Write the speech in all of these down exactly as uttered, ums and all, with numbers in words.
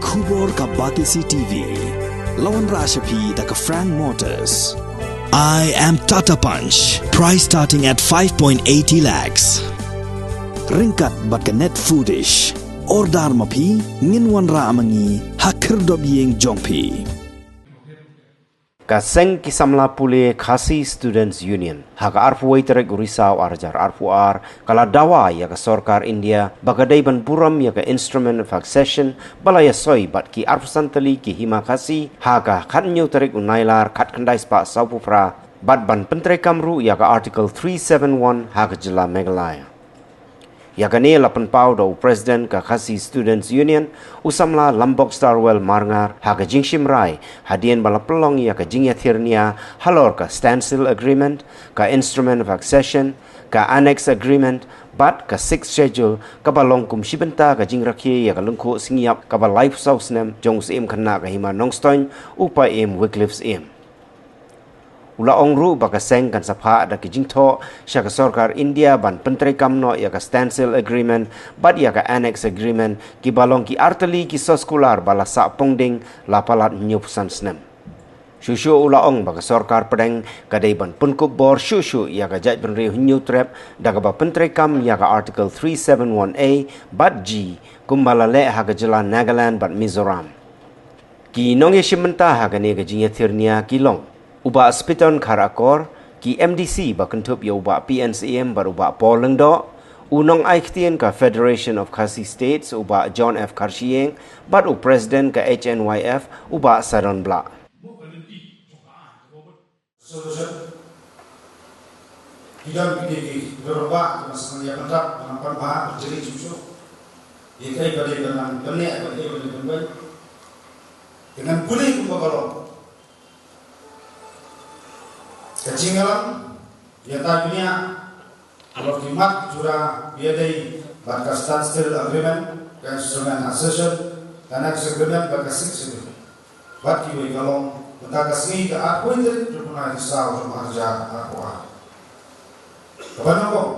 Khubor ka Batesi T V. La wanrah sha phi da ka Frank Motors. I am Tata Punch. Price starting at five point eighty lakhs. Ryngkat bad ka Net Foodish. Order ma phi, ngin wanrah ma ngi ha khyrdop ïing jong phi. Ka seng ki samla pule Khasi Students Union ha ka arphew wei tarik u Risaw ar hajar arphew ar ka la dawa ïa ka sorkar India ba ka dei ban burom ïa ka Instrument of Accession ba la ïasoi bad ki arphew san tylli ki hima Khasi ha ka khathynñiew tarik u Nailar khatkhyndai spah sawphew phra bad ban pyntreikam ruh ïa ka Article three seven one ha ka jylla Meghalaya. Ïa kane la pynpaw da u President ka Khasi Students Union, u samla Lambok Starwell Marngar, ha ka jingshim rai hadien ba la pynlong ïa ka jingïathir nia halor ka Standstill Agreement, ka Instrument of Accession, ka Annex Agreement bad ka Sixth Schedule, kaba long kum shi bynta ka jingrakhe ïa ka lyngkhuh sngi ïap kaba laiphew saw snem jong u Syiem Khynnah ka Hima Nongstoiñ, u Paiem Wycliffe Syiem. U la ong ruh ba ka seng kan sa phah da ka jingthoh sha ka sorkar India ban pyntreikam noh ïa ka Standstill Agreement bad ïa ka Annex Agreement, kiba long ki artylli ki soskular ba la sah pongding la palat hynñiewphew san snem. Shuh shuh u la ong ba ka sorkar pdeng ka dei ban pynkup bor shuh shuh ïa ka jaitbynriew Hynñiewtrep da kaba pyntreikam ïa ka Article three seven one A bad G, kumba la leh ha ka jylla Nagaland bad Mizoram. Ki nongïashim bynta ha kane ka jingïathir nia ki long u Bah Spiton Kharakor, ki M D C ba kynthup ïa u Bah P N Syiem bad u Bah Paul Lyngdoh, u nongai ktien ka Federation of Khasi States u Bah John F Kharshiing bad u President ka H N Y F u Bah Sadon Blah. Solution. Ki don ki dei ki don ba ki mas nang ïa pynrap nang pynbha pynjri shuh shuh. Ïa kaei ba dei ban nang pyneh ba dei ban nang pynbha. Dengan pulih kumba ka long. Ka jingïalam ïa ta dunia. Halor ki mat jura ïadei bad ka Standstill Agreement, ka Instrument Accession, ka Annex Agreement bad ka Sixth Schedule. Bad kiwei ka long mynta ka sngi ka arphew tarik jong u bnai Risaw jong ar hajar arphew ar. Kaba nyngkong,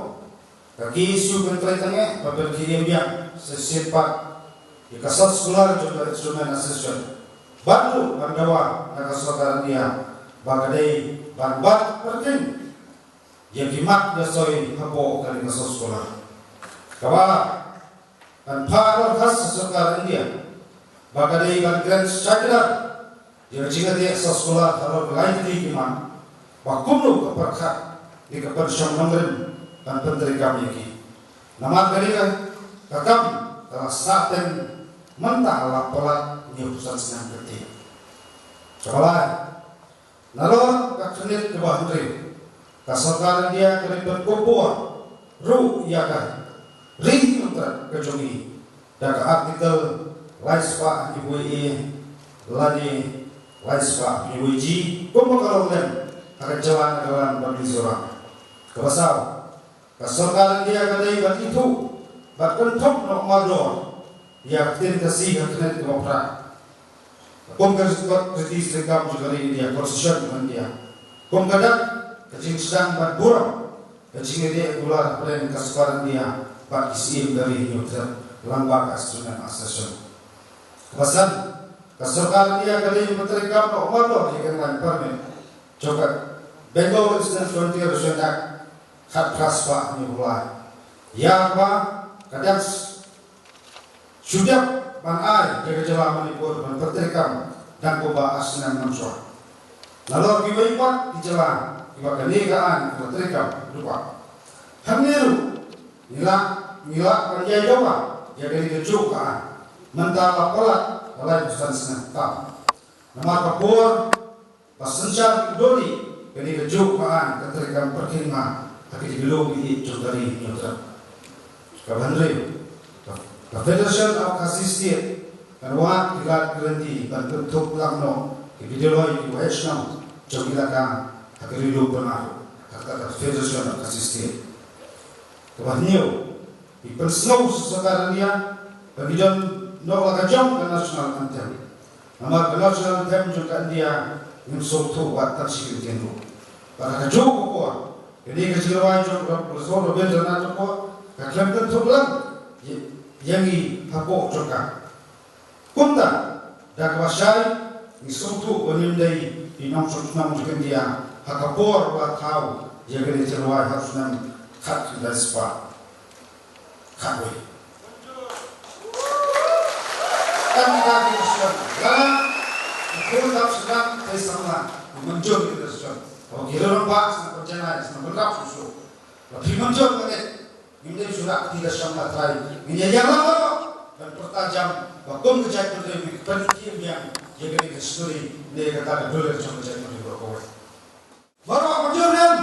ka ki issue kyntrei tyngeh ba pynkhie biang shisien pat ïa ka soskular jong ka Instrument Accession. Bad ruh ban dawa na ka sorkar India ba ka dei ban bat pyrthei ïa ki mat ïa soi hapoh kane ka soskular. Kaba kan phah dkhot sha sorkar India ba ka dei ban kren shakidar ïa ka jingïadei soskular halor ka lai tylli ki mat ba kumno ka pyrkhat ne ka pynshong nongrim ban pyntreikam ïa ki. Namar kane ka kam ka la sah teng mynta la palat hynñiewphew san snem kyrtiang. Kaba lai, nalor ka khyrnit kaba hynriew, ka sorkar India ka dei ban pynkup bor ruh ïa ka Ri Hynñiewtrep ka jong ngi da ka Article lai spah hynñiewphew wei A lane lai spah hynñiewphew wei G kumba ka long lem ha ka jylla Nagaland bad Mizoram. Kaba saw, ka sorkar India ka dei ban ithuh bad kynthup noh mardor ïa ka ktien Khasi ha ka khyrnit kaba phra. Kum ka record treaty treikam jong ka ri India, Constitution jong ka India. Kum ka dak ka jingsdang bad burom ka jingïadei regular hapdeng ka sorkar India bad ki siem ka Ri Hynñiewtrep lyngba ka Instrument Accession. Kaba san, ka sorkar India ka dei ban treikam noh mardor ïa ka Inland Permit jong ka Bengal Eastern Frontier Region Act khatphra spah hynñiewphew lai. Ïa kaba ka dang shu dep ban ai ïa ka jylla Manipur ban pyntreikam dang kumba ar snem mynshuwa. Nalor kiwei pat ki jylla kiba kane ka aiñ ka la treikam lypa. Hangne ruh ngi lah, ngi lah ban ïai dawa ïa kane kajuh ka aiñ. Mynta la palat ka laiphew san snem tam. Namar ka por ba synshar ki duri kane kajuh ka aiñ ka treikam pyrkhing ma ha kine ki lum ïeit jong ka Ri Hynñiewtrep. Kaba hynriew, ka, ka Federation of Khasi State kan wad ki lad ki lynti ban kynthup lang noh ïa ki dolloi ki waheh shnong jong ki laka ha ka Ri Lum Bynnar ha ka, ka Federation of Khasi State. Kaba hynñiew, ngi pynsngew sha sorkar India ba ngi don noh la ka jong ka national anthem. Namar ka national anthem jong ka India ngim sngewthuh wat tang shi kyntien ruh. Bad ha kajuh ka por, kane ka jingrwai jong u Rabindranath Tagore ka khlem kynthup lang ïa, ïa ngi hapoh jong ka. Kumta da kaba shai ngi sngewthuh ba ngim dei ki nongshong shnong jong ka India ha ka por ba thaw ïa kane ka jingrwai ha u snem khatkhyndai spah khatwei. Em da ki shnong la ki khun dap sdang te samla ki mynjur ki da sdang. Ba ki rong ba sdang ba janai sdang ba rap susu. Ba ki mynjur ka ne ngim dei shu rak ti da sdang la trai. Ngin ïa ïa la ba ban pyrta jam ba kum ka jaitbynriew ngi pynkhih biang ïa kane ka story ne kata ka dulir jong ka jaitbynriew ba kawei. Baroh mynjur ne em?